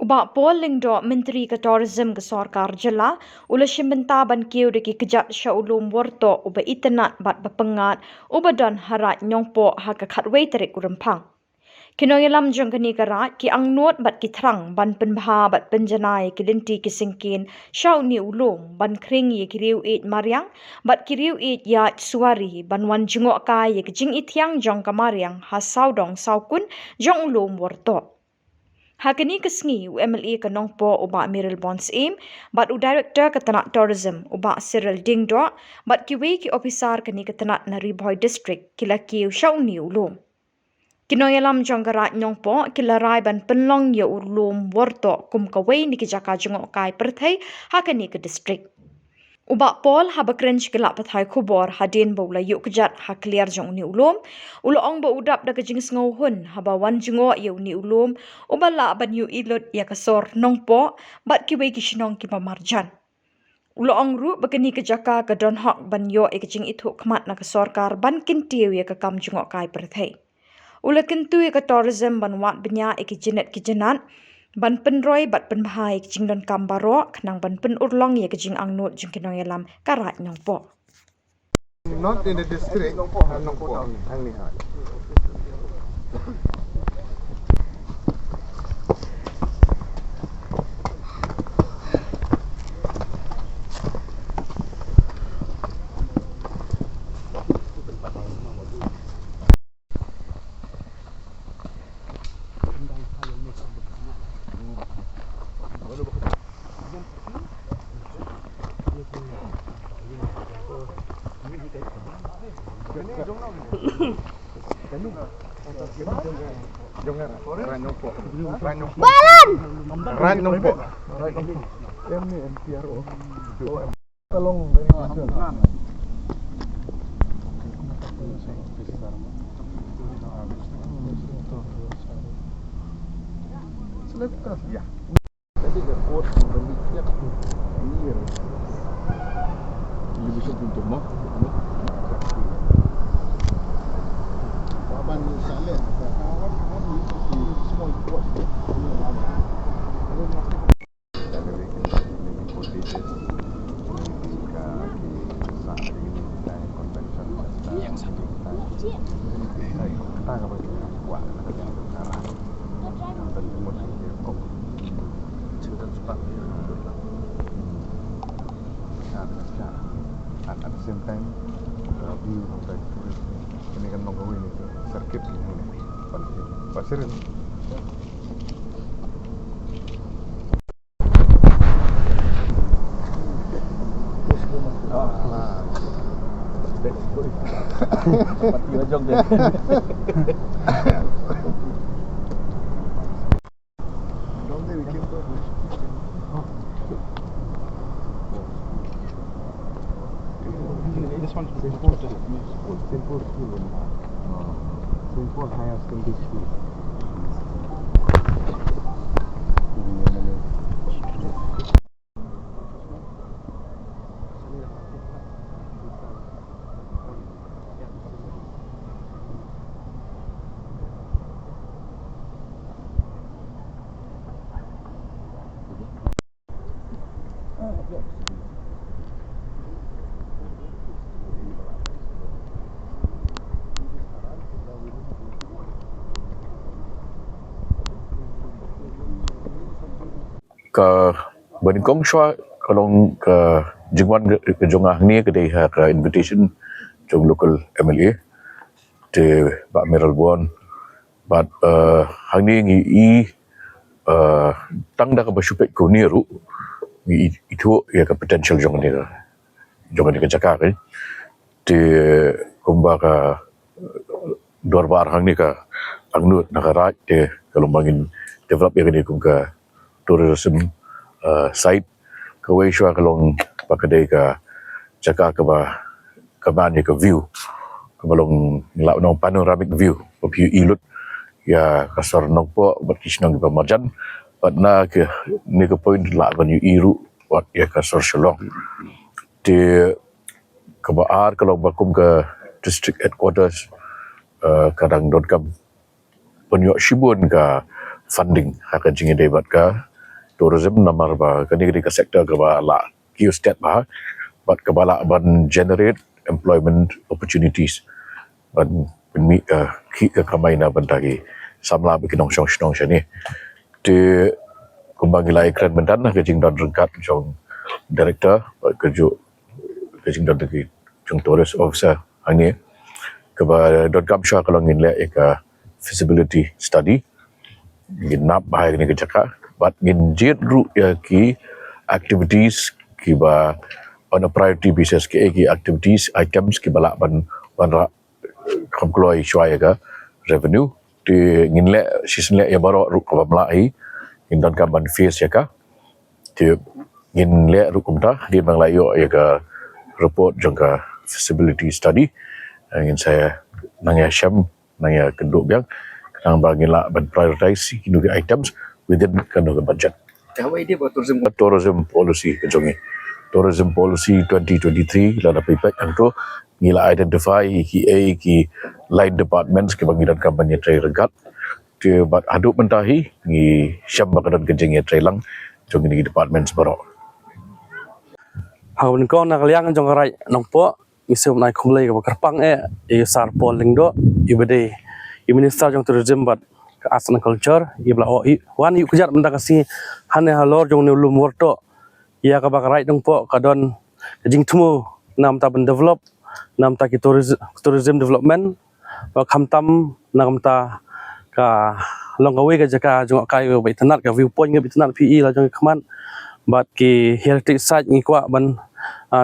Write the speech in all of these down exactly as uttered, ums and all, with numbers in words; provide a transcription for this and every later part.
Bah Paul Lyngdoh, Myntri ka Tourism ka Sorkar Jylla, u la shim bynta ban kiew da ki kjat sha u lum Wyrtoh uba itynnad bad ba pyngngad uba don ha Raid Nongpoh ha ka khatwei tarik u Rymphang. Ki nongïalam jong kane ka raid ki angnud bad ki thrang ban pynbha bad pynjanai ïa ki lynti ki syngkien sha une u lum ban khring ïa ki riew ïeit mariang bad ki riew ïeit ïaid suwari ban wan jngohkai ïa ka jingithiang jong ka mariang ha sawdong sawkun jong u lum Wyrtoh. Ha kane ka sngi u M L A ka Nongpoh u Bah Mayralborn Syiem bad u Director ka tnat Tourism u Bah Cyril Diengdoh bad kiwei ki ophisar kane ka tnat na Ri Bhoi District ki la kiew sha une u lum. Ki nongïalam jong ka Raid Nongpoh ki la rai ban pynlong ïa u lum Wyrtoh kum kawei na ki jaka jngohkai pyrthei ha kane ka district. U Bah Paul haba kren sha ki lad pathai khubor hadien ba u la ïuh kjat ha kliar jong une u lum, u la ong ba u dap da ka jingsngewhun haba wan jngoh ïa une u lum uba lah ban ïohi lut ïa ka sor Nongpoh bad kiwei ki shnong kiba marjan. U la ong ruh ba kane ka jaka ka don hok ban ïoh ïa ka jingithuh khmat na ka sorkar ban kyntiew ïa ka kam jngohkai pyrthei. U la kyntu ïa ka Tourism ban wad bniah ïa ki jingit ki jinat ban pynroi bad pynbha ïa ki jingdonkam baroh khnang ban pynurlong ïa ka jingangnud jong ki nongïalam ka Raid Nongpoh. Not in the district, Nongpoh, Nongpoh. Hangne ha. Balan! Ran nongpo. Em ni M P R O. Kalong. Select ka. Ya. Jadi the court memberi tiap year. Ini bisa pintu mah. Paban ni salet. Kawan kami di small court. Yang satu. At, at the same time, uh, view of the tourist. Ini kan long kawei ni, circuit ni. Pasir. Mati ujung dia. This one. Saint Paul School. Saint Paul Higher Secondary School. Ka banyngkong shuwa ka long ka jingwan ka jong nga hangne ka dei ha ka invitation jong local M L A te Bah Mayralborn. Bad, eh, hangne ngi i, eh, tang da kaba shu peit kane ruh ngi i, ithuh ïa ka potential jong kane ka, jong kane ka jaka ka. Te kumba ka, eh, dorbar hangne ka angnud na ka raid te ka long ba ngin develop ïa kane kum ka tourism, eh, site. Kawei shuwa ka long ba ka dei ka jaka kaba, kaba man ïa ka view, kaba long la nong panoramic view ba phi ïohi lut ïa ka sor Nongpoh bad ki shnong kiba marjan. Bad na kane ka point lah ban ïohi ruh wat ïa ka sor Shillong. Te kaba ar ka long ba kum ka district headquarters, eh, ka dang donkam pynïoh shibun ka funding ha ka jingïadei bad ka Tourism namar ba kane ka dei ka sector kaba lah kiew stet bha bad kaba lah ban generate employment opportunities ban pynmih ka khih ka kamai na bynta ki samla bad ki nongshong shnong shane. Te kumba ngi la ïakren mynta na ka jingdon ryngkat jong director bad ka ju ka jingdon ki jong tourist officer hangne kaba donkam shuwa ka long ngin leh ïa ka feasibility study, ngin map bha ïa kane ka jaka bad ngin jied ruh ïa ki activities kiba on a priority basis, ki ki activities items kiba lah ban wanrah kam kloi shuwa ïa ka revenue. Te ngin leh shisien leh ïa baroh ruh kaba mlai hi, ngin donkam ban face ïa ka. Te ngin leh ruh kumta, dei ban la ïoh ïa ka report jong ka feasibility study. Ngin sa nang ïa shem nang ïa kynduh biang khnang ba ngin lah ban prioritize kino ki items within kano ka budget. Ka wei dei ba tourism, tourism policy ka jong ngi. Tourism policy twenty twenty-three la da pepek hangto ngi la identify ki ei ki line departments kiba ngi donkam ban ïatrei ryngkat. Te bad haduh mynta hi ngi shem ba ka don ka jingïatrei lang jong ngi ki departments baroh. Ha kaba nyngkong na ka liang jong ka Raid Nongpoh ngi sngewbha ai khublei kaba kyrpang eh ïa Sir Paul Lyngdoh, ïa ba dei ïa Minister jong Tourism bad ka Arts and Culture, ïa ba la wan ïa u kjat mynta ka sngi hangne halor jong une u lum Wyrtoh, ïa kaba ka Raid Nongpoh ka don ka jingthmu namar ban develop namar ki tourism, tourism development, ba khamtam namar ka long kawei ka jaka jngohkai kaba itynnad, ka viewpoint kaba itynnad phi i la jong ka khmat, bad ki heritage site ngi kwah ban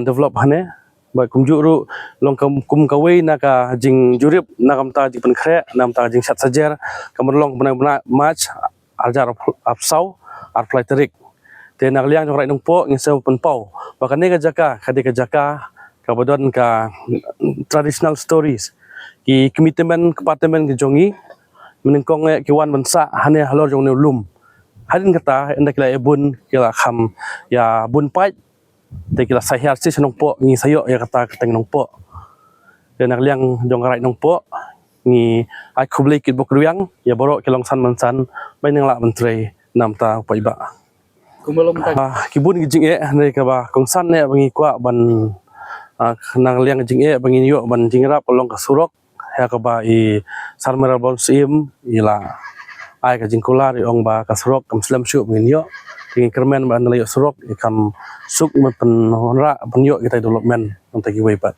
develop hangne. Bad kumjuh ruh long kum kawei na ka jingjurip na ka bynta jingpynkhreh na ka bynta ka jingshad sajer, ka ban long bnai March arhajar arphew saw, arphew lai tarik. Te na ka liang jong Raid Nongpoh ngi sngewbha pynpaw ba kane ka jaka ka dei ka jaka kaba don ka traditional stories, ki kmie tymmen kpa tymmen ki jong ngi mynnyngkong eh ki wan ban sah hangne halor jong une u lum. Hadien kata ynda ki la ïa bun ki la kham ïa bun paid, te ki la sa hiar sha Nongpoh, ngi sa ïoh ïa kata ka kyrteng Nongpoh. Te na ka liang jong ka Raid Nongpoh ngi ai khublei kitbok rwiang ïa baroh ki longsan mansan ba ngi lah ban trei namar u paidbah. Ki bun ki jingeh ne kaba kongsan ne ba ngi kwah ban na ka liang jingeh ba ngi ïoh ban jingïarap ka long ka surok, ïa kaba i Sir Mayral Born Syiem i la ai ka jingkular i ong ba ka surok kam slem shuh ba ngin ïoh. Te ngi kyrmen ba ynda la ïoh surok i kam suk ban pynrah ban ïoh kita development nangta kiwei pat.